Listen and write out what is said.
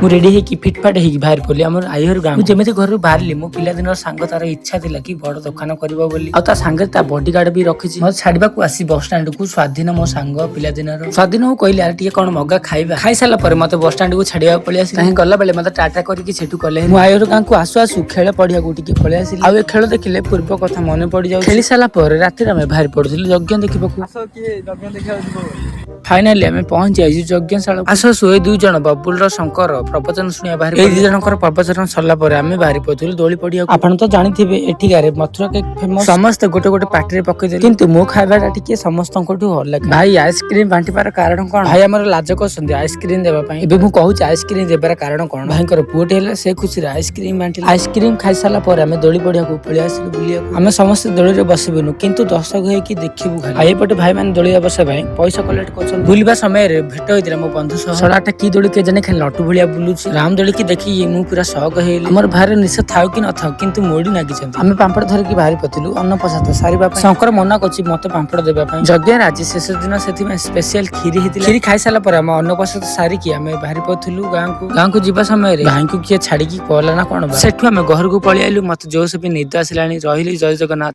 ମୁଁ ରେଡି ହେଇକି ଫିଟଫାଟ ହେଇକି ବାହାରି ପଡିଲି ଆମର ଆଇହର ଗାଁ। ମୁଁ ଯେମିତି ଘରୁ ବାହାରିଲି, ମୋ ପିଲାଦିନର ସାଙ୍ଗ, ତାର ଇଚ୍ଛା ଥିଲା କି ବଡ ଦୋକାନ କରିବ ବୋଲି, ଆଉ ତା ସାଙ୍ଗରେ ତା ବଡିଗାର୍ଡ ବି ରଖିଛି। ମତେ ଛାଡିବାକୁ ଆସି ବସଷ୍ଟାଣ୍ଡ କୁ ସ୍ୱାଧୀନ, ମୋ ସାଙ୍ଗ ପିଲାଦିନର ସ୍ୱାଧୀନକୁ କହିଲି, "ଆରେ ଟିକେ କଣ ମଗା ଖାଇବା।" ଖାଇସାରିଲା ପରେ ମତେ ବସଷ୍ଟାଣ୍ଡ କୁ ଛାଡିବାକୁ ପଳେଇ ଆସିଲି। କାହିଁ ଗଲା ବେଳେ ମତେ ଟାଟା କରିକି ସେଠୁ କଲେ। ମୁଁ ଆଇହର ଗାଁକୁ ଆସୁ ଆସୁ ଖେଳ ପଡିଆକୁ ଟିକେ ପଳେଇ ଆସିଲି। ଆଉ ଏ ଖେଳ ଦେଖିଲେ ପୂର୍ବ କଥା ମନେ ପଡିଯାଉଛି। ଖେଳି ସାରିଲା ପରେ ରାତିରେ ଆମେ ବାହାରି ପଡୁଥିଲୁ ଯଜ୍ଞ ଦେଖିବାକୁ। ଆସ, କିଏ ଯଜ୍ଞ ଦେଖିବାକୁ ଯିବ? ଫାଇନାଲି ଆମେ ପହଞ୍ଚି ଯାଇଛୁ ଯଜ୍ଞଶାଳା। ଆସୁ ଆସୁ ଏ ଦୁଇ ଜଣ ବବୁଲର ଶଙ୍କର ପ୍ରବଚନ ଶୁଣିବା ବାହାରି। ଏଇ ଦି ଜଣଙ୍କର ପ୍ରବଚନ ସରିଲା ପରେ ଆମେ ବାହାରି ପଡୁଥିଲୁ ଦୋଳି ପଡିଆକୁ। ଆପଣ ତ ଜାଣିଥିବେ, ଏଠିକାରେ ମଥୁରା କେକ୍ ଫେମସ। ସମସ୍ତେ ଗୋଟେ ଗୋଟେ ପାଟିରେ ପକେଇଦେଲେ, କିନ୍ତୁ ମୋ ଖାଇବାଟା ଟିକେ ସମସ୍ତଙ୍କଠୁ ଅଲଗା। ଭାଇ, ଆଇସ୍କ୍ରିମ ବାଣ୍ଟିବାର କାରଣ କଣ? ଭାଇ ଆମର ଲାଜ କରୁଛନ୍ତି ଆଇସ୍କ୍ରିମ ଦେବା ପାଇଁ। ଏବେ ମୁଁ କହୁଛି ଆଇସ୍କ୍ରିମ ଦେବାର କାରଣ କଣ। ଭାଇଙ୍କର ପୁଅଟି ହେଲା, ସେ ଖୁସିରେ ଆଇସ୍କ୍ରିମ ବାଣ୍ଟିଲେ। ଆଇସ୍କ୍ରିମ ଖାଇସାରିଲା ପରେ ଆମେ ଦୋଳି ପଡିଆକୁ ପଳେଇ ଆସିଲୁ ବୁଲିବାକୁ। ଆମେ ସମସ୍ତେ ଦୋଳିରେ ବସିବୁନୁ, କିନ୍ତୁ ଦର୍ଶକ ହେଇକି ଦେଖିବୁ ଖାଲି। ଆଉ ଏପଟେ ଭାଇମାନେ ଦୋଳିରେ ବସିବା ପାଇଁ ପଇସା କଲେକ୍ଟ କରୁଛନ୍ତି। ବୁଲିବା ସମୟରେ ଭେଟ ହେଇଥିଲା ମୋ ବନ୍ଧୁ ସହ। ଶଳାଟା କି ଦୋଳି କେଜାଣି, ଖାଲି ନଟୁ ଭଳିଆ ବୁଲୁଛି। ରାମ ଦୋଳିକି ଦେଖିକି ମୁଁ ପୁରା ସକ୍ ହେଇଗଲି। ଆମର ଭାଇର ନିଶ ଥାଉ କି ନଥାଉ, କିନ୍ତୁ ମୋଡି ନାଗିଛନ୍ତି। ଆମେ ପାମ୍ପଡ଼ ଧରିକି ବାହାରି ପଡିଥିଲୁ ଅନ୍ନ ପ୍ରସାଦ ସାରିବା ପାଇଁ। ଶଙ୍କର ମନା କରୁଛି ମତେ ପାମ୍ପଡ଼ ଦେବା ପାଇଁ। ଯଜ୍ଞରେ ଆଜି ଶେଷ ଦିନ, ସେଥିପାଇଁ ସ୍ପେଶିଆଲ କ୍ଷୀରି ହେଇଥିଲା। କ୍ଷୀରି ଖାଇସାରିଲା ପରେ ଆମେ ଅନ୍ନ ପ୍ରସାଦ ସାରିକି ଆମେ ବାହାରି ପଡିଥିଲୁ ଗାଁକୁ। ଗାଁକୁ ଯିବା ସମୟରେ ଭାଇଙ୍କୁ କିଏ ଛାଡିକି ପଳେଇଲା ନା କଣ ବା? ସେଠୁ ଆମେ ଘରକୁ ପଳେଇ ଆଇଲୁ। ମତେ ଜୋରସେ ବି ନିଦ ଆସିଲାଣି। ରହିଲି, ଜୟ ଜଗନ୍ନାଥ।